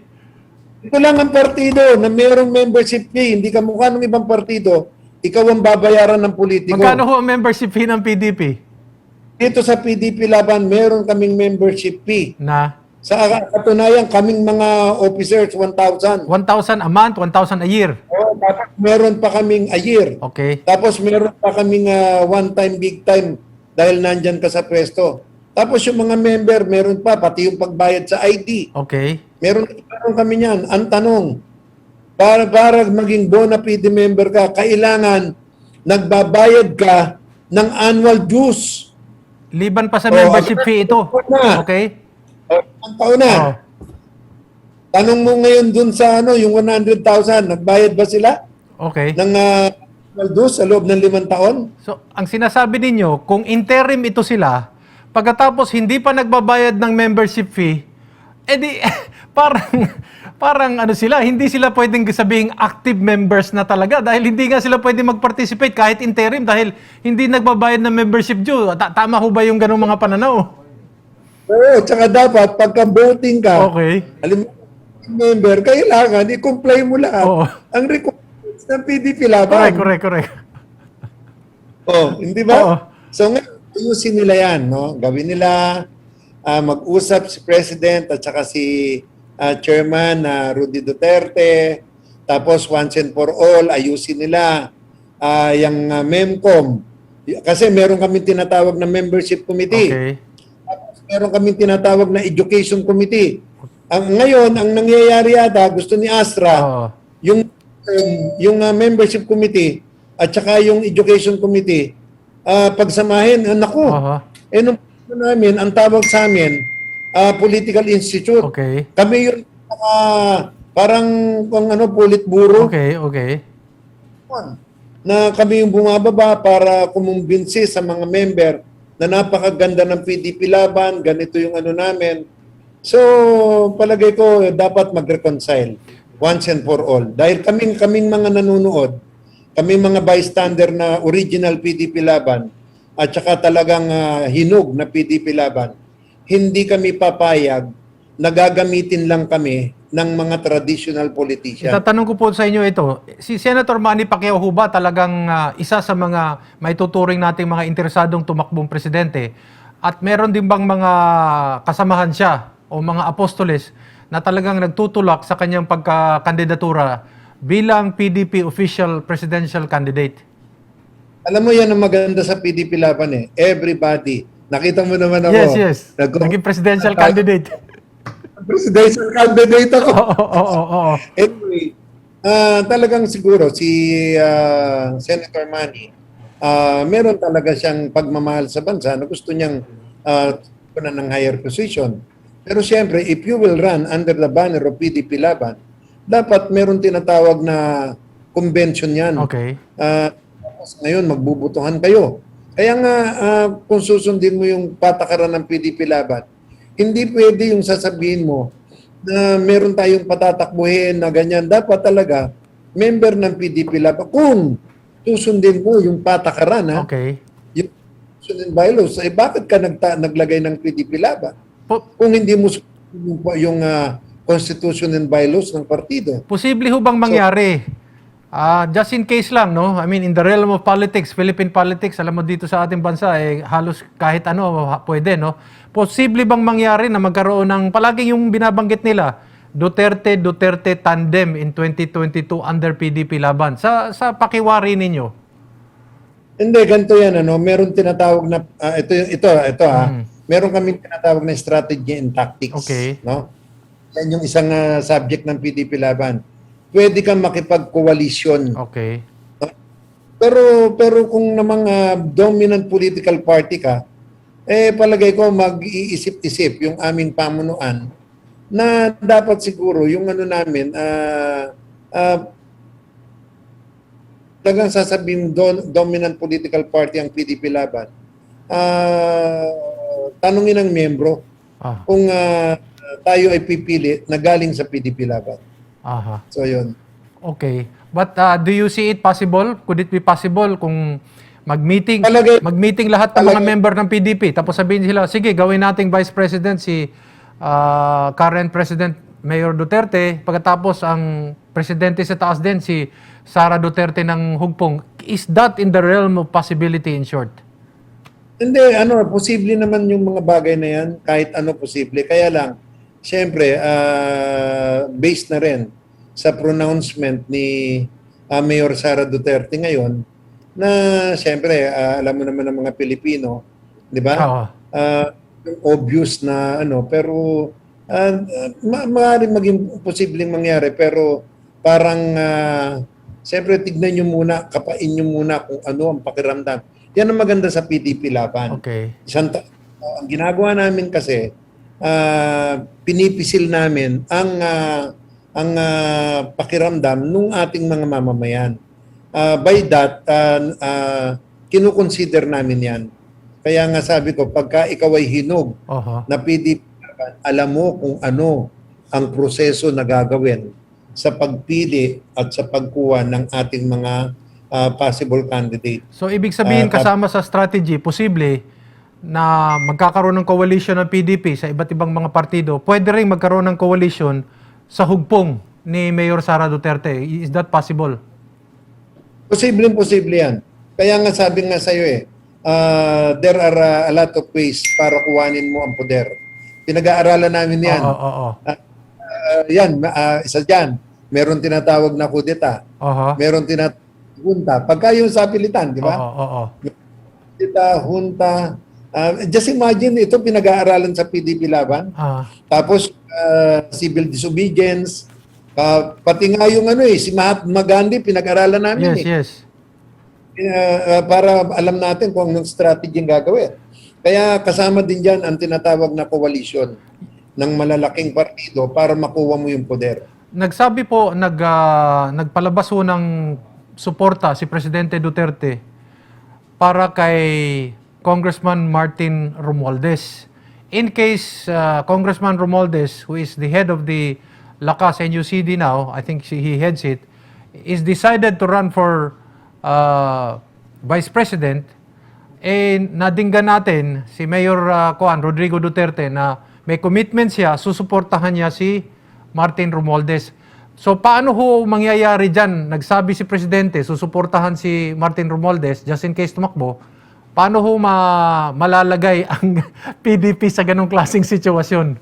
Ito lang ang partido na mayroong membership fee. Hindi ka mukha ng ibang partido. Ikaw ang babayaran ng politiko. Magkano ho ang membership fee ng PDP? Dito sa PDP laban, meron kaming membership fee. Na Sa katunayan, kaming mga officers, 1,000. 1,000 a month, 1,000 a year. Tapos meron pa kaming a year. Okay. Tapos meron pa kaming one-time, big-time dahil nandyan ka sa pwesto. Tapos yung mga member, meron pa, pati yung pagbayad sa ID. Okay. Meron kami niyan. Ang tanong, para maging bona fide member ka, kailangan nagbabayad ka ng annual dues. Liban pa sa membership fee ito. Okay. Ang taon na. Oh. Tanong mo ngayon dun sa yung 100,000, nagbayad ba sila Okay. ng annual dues sa loob ng 5 taon? So, ang sinasabi ninyo, kung interim ito sila, pagkatapos hindi pa nagbabayad ng membership fee, edi parang ano sila, hindi sila pwedeng sabihing active members na talaga dahil hindi nga sila pwedeng mag-participate kahit interim dahil hindi nagbabayad ng membership due. Tama ho ba yung ganung mga pananaw? Oo, tsaka dapat pagka-voting ka, Okay. alam mo, member, kailangan i-comply mo lahat Oo. ang requirements ng PDP laban. Correct. Oh, hindi ba? Oo. So ngayon, ayusin nila yan, no? Gawin nila, mag-usap si President at saka si Chairman Rudy Duterte. Tapos once and for all, ayusin nila yung MEMCOM. Kasi meron kami tinatawag na membership committee. Okay. Tapos meron kami tinatawag na education committee. Ngayon, ang nangyayari yata, gusto ni Astra, Oo. yung membership committee at saka yung education committee, pagsamahin, naku, Aha. nung namin, ang tawag sa amin, political institute. Okay. Kami yung parang kung politburo Okay. na kami yung bumababa para kumumbinsi sa mga member na napakaganda ng PDP laban, ganito yung ano namin. So, palagay ko dapat mag-reconcile once and for all. Dahil kaming mga nanonood, kaming mga bystander na original PDP laban at saka talagang hinog na PDP laban, hindi kami papayag na gagamitin lang kami ng mga traditional politician. Itatanong ko po sa inyo ito, si Senator Manny Pacquiao ho ba talagang isa sa mga maituturing nating mga interesadong tumakbong presidente? At meron din bang mga kasamahan siya o mga apostoles na talagang nagtutulak sa kanyang pagkakandidatura bilang PDP official presidential candidate? Alam mo yan ang maganda sa PDP laban eh. Everybody. Nakita mo naman ako. Yes. Naging presidential candidate. Presidential candidate ako. Oo. Anyway, talagang siguro si Senator Manny, meron talaga siyang pagmamahal sa bansa na gusto niyang punan ng higher position. Pero siyempre, if you will run under the banner of PDP Laban, dapat meron tinatawag na convention yan. Okay. Ngayon, magbubutuhan kayo. Kaya nga, kung susundin mo yung patakaran ng PDP Laban, hindi pwede yung sasabihin mo na meron tayong patatakbuhin na ganyan. Dapat talaga, member ng PDP Laban. Kung susundin mo yung patakaran, Okay. yung susundin bylaws, bakit ka naglagay ng PDP Laban? Kung hindi mo susundin yung constitution and bylaws ng partido. Posible ho bang mangyari? Just in case lang, no? I mean, in the realm of politics, Philippine politics, alam mo dito sa ating bansa, halos kahit ano pwede, no? Posible bang mangyari na magkaroon ng, palaging yung binabanggit nila, Duterte tandem in 2022 under PDP laban? Sa pakiwari ninyo? Hindi, ganito yan. Meron tinatawag na, ito meron kaming tinatawag na strategy and tactics. Okay. No? Yan yung isang subject ng PDP laban. Pwede kang makipag-coalition. Okay. Pero kung namang dominant political party ka, palagay ko mag-iisip-isip yung aming pamunuan na dapat siguro yung ano namin, talagang sasabihin dominant political party ang PDP laban. Tanungin ng miyembro kung tayo ay pipili na galing sa PDP laban. Aha. So yun. Okay. But do you see it possible? Could it be possible kung magmeeting lahat ng mga member ng PDP tapos sabihin sila, sige, gawin nating Vice President si current President Mayor Duterte, pagkatapos ang presidente sa taas din si Sara Duterte ng hugpong. Is that in the realm of possibility in short? Hindi, posible naman yung mga bagay na yan, kahit ano posible. Kaya lang, siyempre, based na rin sa pronouncement ni Mayor Sara Duterte ngayon, na siyempre, alam mo naman ng mga Pilipino, di ba? Obvious na pero maaaring maging posibleng mangyari, pero parang, siyempre, tignan nyo muna, kapain nyo muna kung ano ang pakiramdam. Yan ang maganda sa PDP laban. Okay. Ang ginagawa namin kasi, pinipisil namin ang pakiramdam ng ating mga mamamayan. By that, kinukonsider namin yan. Kaya nga sabi ko, pagka ikaw ay hinog na PDP, alam mo kung ano ang proseso na gagawin sa pagpili at sa pagkuha ng ating mga possible candidate. So, ibig sabihin kasama sa strategy, posible na magkakaroon ng coalition ng PDP sa iba't ibang mga partido, pwede rin magkaroon ng coalition sa hugpong ni Mayor Sara Duterte. Is that possible? Posible yan. Kaya nga sabi nga sa'yo there are a lot of ways para kuhanin mo ang poder. Pinag-aaralan namin yan. Yan, isa dyan. Meron tinatawag na kudeta. Meron tinatawag junta. Pagka yung sa pilitan, di ba? Kudeta, junta. Just imagine, ito pinag-aaralan sa PDP laban. Tapos, civil disobedience. Pati nga yung si Mahatma Gandhi, pinag-aralan namin. Yes. Para alam natin kung anong strategy ang gagawin. Kaya kasama din dyan ang tinatawag na coalition ng malalaking partido para makuha mo yung poder. Nagsabi po, nagpalabas po ng suporta si Presidente Duterte para kay Congressman Martin Romualdez. In case Congressman Romualdez, who is the head of the Lakas NUCD now, I think he heads it, is decided to run for Vice President, nadinggan natin si Mayor Rodrigo Duterte na may commitment siya, susuportahan niya si Martin Romualdez. So paano ho mangyayari dyan? Nagsabi si Presidente, susuportahan si Martin Romualdez just in case tumakbo. Paano ho malalagay ang PDP sa ganong klaseng sitwasyon?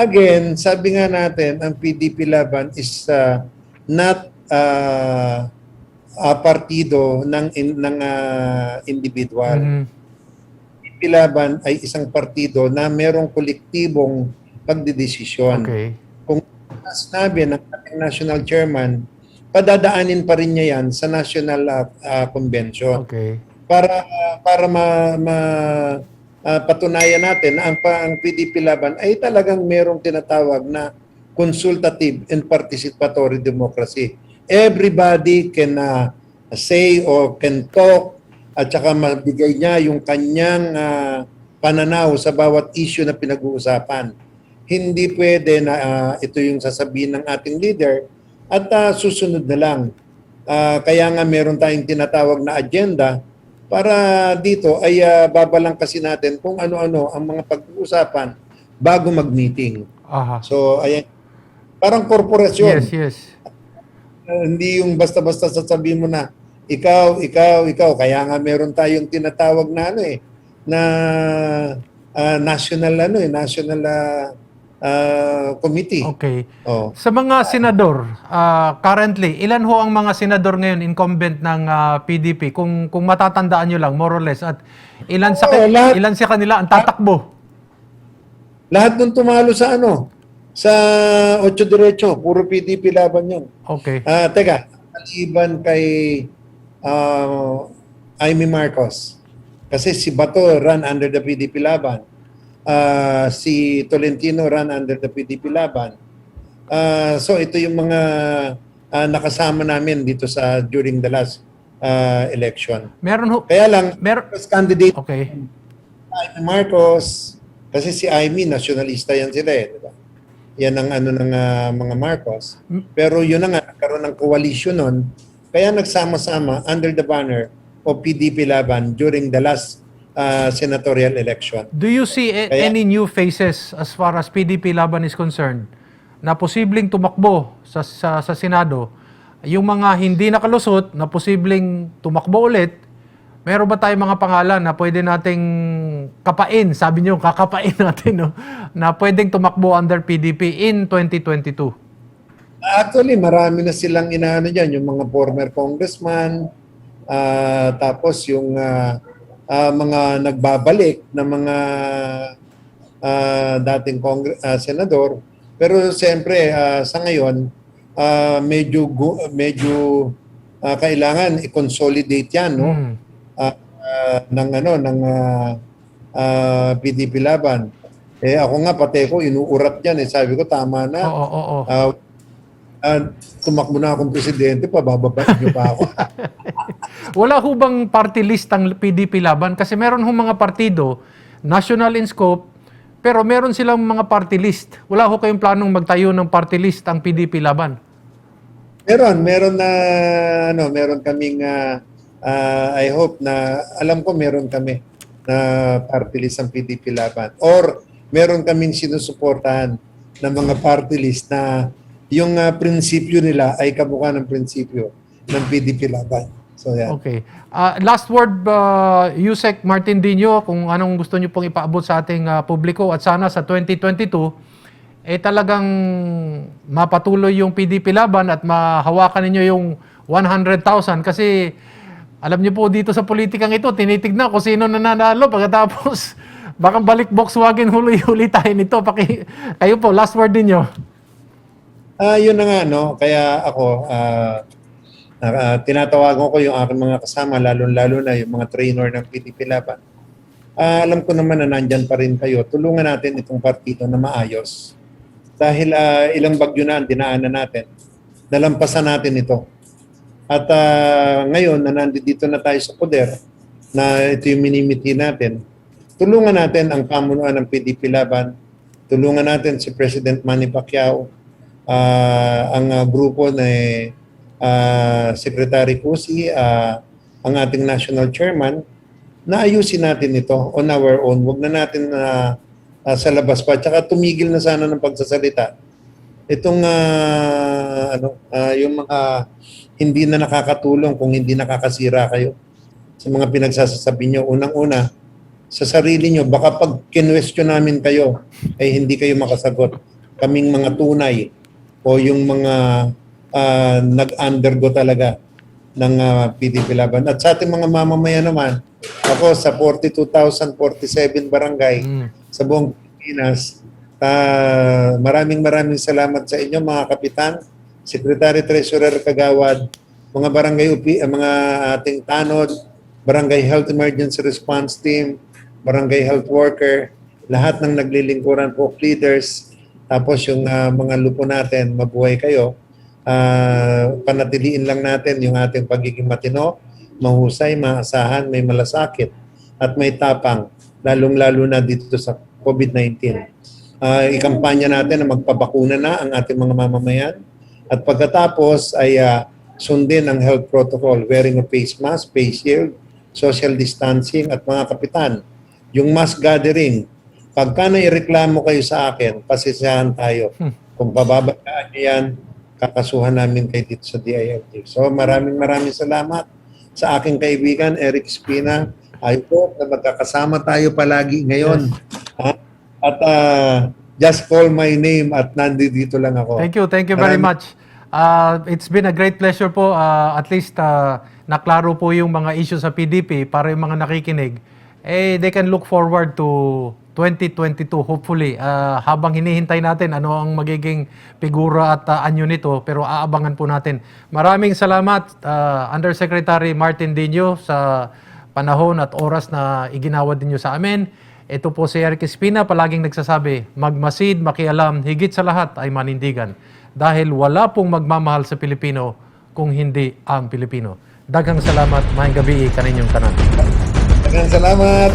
Again, sabi nga natin, ang PDP Laban is not partido ng individual. Mhm. PDP Laban ay isang partido na merong kolektibong pagdidesisyon. Okay. Kung sinabi ng ating national chairman, padadaanin pa rin niya yan sa national convention. Okay. Para patunayan natin na ang PDP Laban ay talagang merong tinatawag na consultative and participatory democracy. Everybody can say or can talk at saka mabigay niya yung kanyang pananaw sa bawat issue na pinag-uusapan. Hindi pwede na ito yung sasabihin ng ating leader at susunod na lang. Kaya nga meron tayong tinatawag na agenda para dito ay babalangkasin natin kung ano-ano ang mga pag-uusapan bago mag-meeting. Aha. So, ayan, parang korporasyon. Yes, yes. Hindi yung basta-basta sasabihin mo na ikaw. Kaya nga meron tayong tinatawag na national committee. Okay. Oh. Sa mga senador, currently, ilan ho ang mga senador ngayon incumbent ng PDP? Kung matatandaan nyo lang, more or less, at ilan sa kanila ang tatakbo? Lahat nung tumalo sa sa 8 Diretso, puro PDP Laban yun. Okay. Teka, maliban kay Amy Marcos. Kasi si Bato run under the PDP Laban. Si Tolentino run under the PDP Laban. So ito yung mga nakasama namin dito during the last election. Meron ho. Kaya lang, first candidate Okay. Amy Marcos, kasi si Amy, nationalista yan sila diba? Yan ang ng mga Marcos. Pero yun na nga, nagkaroon ng coalition nun, kaya nagsama-sama under the banner of PDP Laban during the last senatorial election. Do you see any new faces as far as PDP Laban is concerned na posibleng tumakbo sa Senado? Yung mga hindi nakalusot na posibleng tumakbo ulit, meron ba tayong mga pangalan na pwede nating kapain, sabi niyo, kakapain natin, no? Na pwedeng tumakbo under PDP in 2022? Actually, marami na silang inaano dyan, yung mga former congressman, tapos yung mga nagbabalik na mga dating senador. Pero siyempre, sa ngayon, medyo kailangan i-consolidate yan, no? ng PDP Laban. Ako nga, pati ko, inuurat yan. Sabi ko, tama na. Oo. Tumakbo na akong presidente, pabababain niyo pa ako. Wala ho bang party list ang PDP Laban? Kasi meron ho mga partido, national in scope, pero meron silang mga party list. Wala ho kayong planong magtayo ng party list ang PDP Laban? Meron meron kaming I hope na alam ko meron kami na party list ang PDP Laban, or meron kaming sinusuportahan ng mga party list na yung prinsipyo nila ay kamukha ng prinsipyo ng PDP Laban. So yeah. Okay. Last word, Yusek Martin Dino, kung anong gusto niyo pong ipaabot sa ating publiko, at sana sa 2022 talagang mapatuloy yung PDP Laban at mahawakan ninyo yung 100,000, kasi alam niyo po dito sa politikang ito, tinitignan kung sino nananalo pagkatapos baka balik Volkswagen, huli-huli tayo nito. Kayo po, last word niyo. Yun na nga, no? Kaya ako, tinatawagan ko yung aking mga kasama, lalo-lalo na yung mga trainer ng PDP Laban. Alam ko naman na nandyan pa rin kayo. Tulungan natin itong partido na maayos. Dahil ilang bagyo na ang dinaanan natin, nalampasan natin ito. At ngayon na nandito na tayo sa poder, na ito yung minimiti natin. Tulungan natin ang pamunuan ng PDP Laban, tulungan natin si President Manny Pacquiao, ang grupo na Secretary Cusi, ang ating National Chairman, na ayusin natin ito on our own. Huwag na natin sa labas pa. Tsaka tumigil na sana ng pagsasalita. Itong yung mga hindi na nakakatulong kung hindi nakakasira kayo sa mga pinagsasasabi nyo. Unang-una, sa sarili nyo, baka pag kinwestiyon namin kayo, ay hindi kayo makasagot. Kaming mga tunay o yung mga nag-undergo talaga ng PDP Laban. At sa ating mga mamamayan naman, ako sa 42,047 barangay sa buong Pilipinas, maraming salamat sa inyo mga kapitan, Secretary Treasurer Kagawad, mga barangay mga ating tanod, Barangay Health Emergency Response Team, Barangay Health Worker, lahat ng naglilingkuran po, leaders, tapos yung mga lupo natin, mabuhay kayo. Panatiliin lang natin yung ating pagiging matino, mahusay, maasahan, may malasakit, at may tapang, lalong-lalo na dito sa COVID-19. Ikampanya natin na magpabakuna na ang ating mga mamamayan, at pagkatapos ay sundin ang health protocol, wearing a face mask, face shield, social distancing, at mga kapitan, yung mass gathering, pagka naireklamo kayo sa akin, pasisyahan tayo. Kung pababayaan niyo yan, kakasuhan namin kayo dito sa DILG. So maraming salamat sa aking kaibigan, Eric Espina. I hope na magkakasama tayo palagi ngayon. At just call my name at nandito lang ako. Thank you very much. It's been a great pleasure po. At least naklaro po yung mga issues sa PDP para yung mga nakikinig. They can look forward to 2022 hopefully. Habang hinihintay natin ano ang magiging figura at anyo nito, pero aabangan po natin. Maraming salamat Undersecretary Martin Dinyo sa panahon at oras na iginawa ninyo sa amin. Ito po si Eric Espina, palaging nagsasabi, magmasid, makialam, higit sa lahat ay manindigan. Dahil wala pong magmamahal sa Pilipino kung hindi ang Pilipino. Daghang salamat, mahing gabi kaninyong tanan. Daghang salamat.